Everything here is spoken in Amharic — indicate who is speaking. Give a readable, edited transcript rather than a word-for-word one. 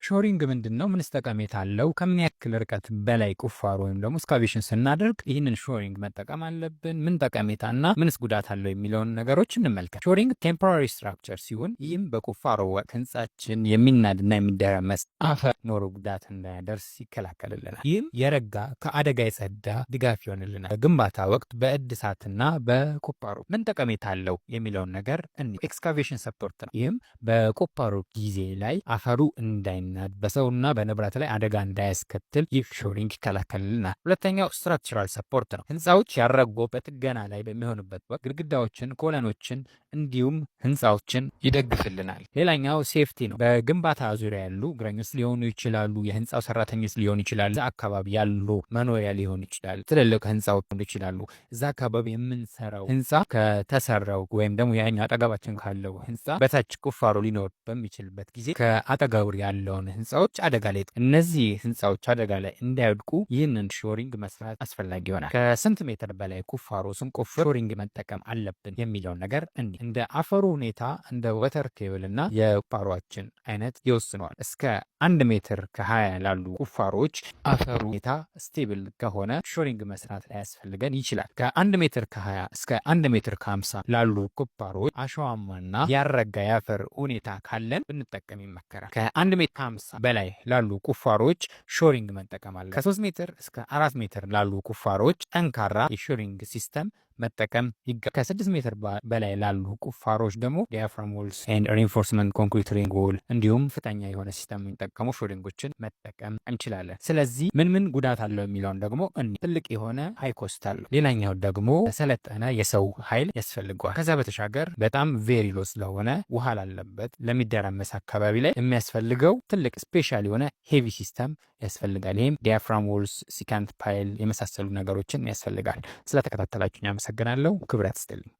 Speaker 1: Shoring ምንድን ነው? ምንስ ጠቀሜታ አለው? ከምን ያክል ርቀት በላይ ቁፋሮ ወይም ደግሞ excavation ስናደርግ ይህንን shoring መጠቀም አለብን? ምን ጠቀሜታና ምንስ ጉዳት አለው የሚለውን ነገሮች እንመልከት። Shoring temporary structure ሲሆን ይህም በቁፋሮ ወቅት ህንጻችን የሚናድና የሚደረመስ አፈር ኖሮ ጉዳት እንዳያደርስ ይከላከልልናል። ይህም የረጋ፣ ከአደጋ የጸዳ ድጋፍ ይሆንልናል። በግንባታ ወቅት፣ በእድሳትና በቁፋሮ ምን ጠቀሜታ አለው የሚለውን ነገር እኒ excavation support ነው። ይህም በቁፋሮ ጊዜ ላይ አፈሩ እንዳይናድ፣ በሰውና በንብረት ላይ አደጋ እንዳያስከትል ይህ shoring ይከላከልልናል። ሁለተኛው structural support ነው። ህንፃዎች ያልረጉ በጥገና ላይ በሚሆኑበት ወቅት ግድግዳዎችን፣ column ኦችን እንዲሁም ህንፃዎችን ይደግፍልናል። ሌላኛው safety ነው። በግንባታ ዙሪያ ያሉ እግረኞች ሊሆኑ ይችላሉ፣ የህንፃው ሰራተኞች ሊሆኑ ይችላሉ፣ እዛ አካባቢ ያሉ መኖሪያ ሊሆን ይችላል፣ ትልልቅ ህንፃዎች ሊሆኑ ይችላሉ። እዛ አካባቢ የምንሰራው ህንፃ ከተሰራው ወይም ደግሞ ያኛው አጠገባችን ካለው ህንፃ በታች ቁፋሮ ሊኖር በሚችልበት ጊዜ ከአጠገቡ ያለውን ህንፃዎች አደጋ ላይ፣ እነዚህ ህንፃዎች አደጋ ላይ እንዳይወድቁ ይህንን shoring መስራት አስፈላጊ ይሆናል። ከስንት ሜትር በላይ ቁፋሮ ስንቆፍር shoring መጠቀም አለብን የሚለውን ነገር እንዲ እንደ አፈሩ ሁኔታ፣ እንደ water table እና የቁፋሮችን አይነት ይወስነዋል። እስከ 1 ሜትር ከ20 ላሉ ቁፋሮች አፈሩ ሁኔታ stable ከሆነ shoring መስራት ላያስፈልገን ይችላል። ከ1 ሜትር ከ20 እስከ 1 ሜትር ከ50 ላሉ ቁፋሮች አሸዋማና ያልረጋ የአፈር ሁኔታ ካለን ብንጠቀም ይመከራል። ከ1 ሜትር ከ50 በላይ ላሉ ቁፋሮች shoring መጠቀም አለ። ከ3 ሜትር እስከ 4 ሜትር ላሉ ቁፋሮች ጠንካራ የ shoring system መጠቀም ይገባል። ከ6 ሜትር በላይ ላሉ ቁፋሮች ደግሞ diaphragm walls and reinforcement concrete ring wall እንዲሁም ከፍተኛ የሆነ system የሚጠቀሙ shoring ኦችን መጠቀም እንችላለን። ስለዚህ ምን ምን ጉዳት አለው የሚለውን ደግሞ እኒ ትልቅ የሆነ high cost አለው። ሌላኛው ደግሞ የሰለጠነ የሰው ኃይል ያስፈልገዋል። ከዛ በተሻገር በጣም very low ስለሆነ ውሃ ላለበት፣ ለሚደረመስ አካባቢ ላይ የሚያስፈልገው ትልቅ special የሆነ heavy system ያስፈልጋል። ይህም diaphragm walls፣ secant pile የመሳሰሉ ነገሮችን ያስፈልጋል። ስለተከታተላችሁኝ አመሰግናለሁ። ክብረት ይስጥልኝ።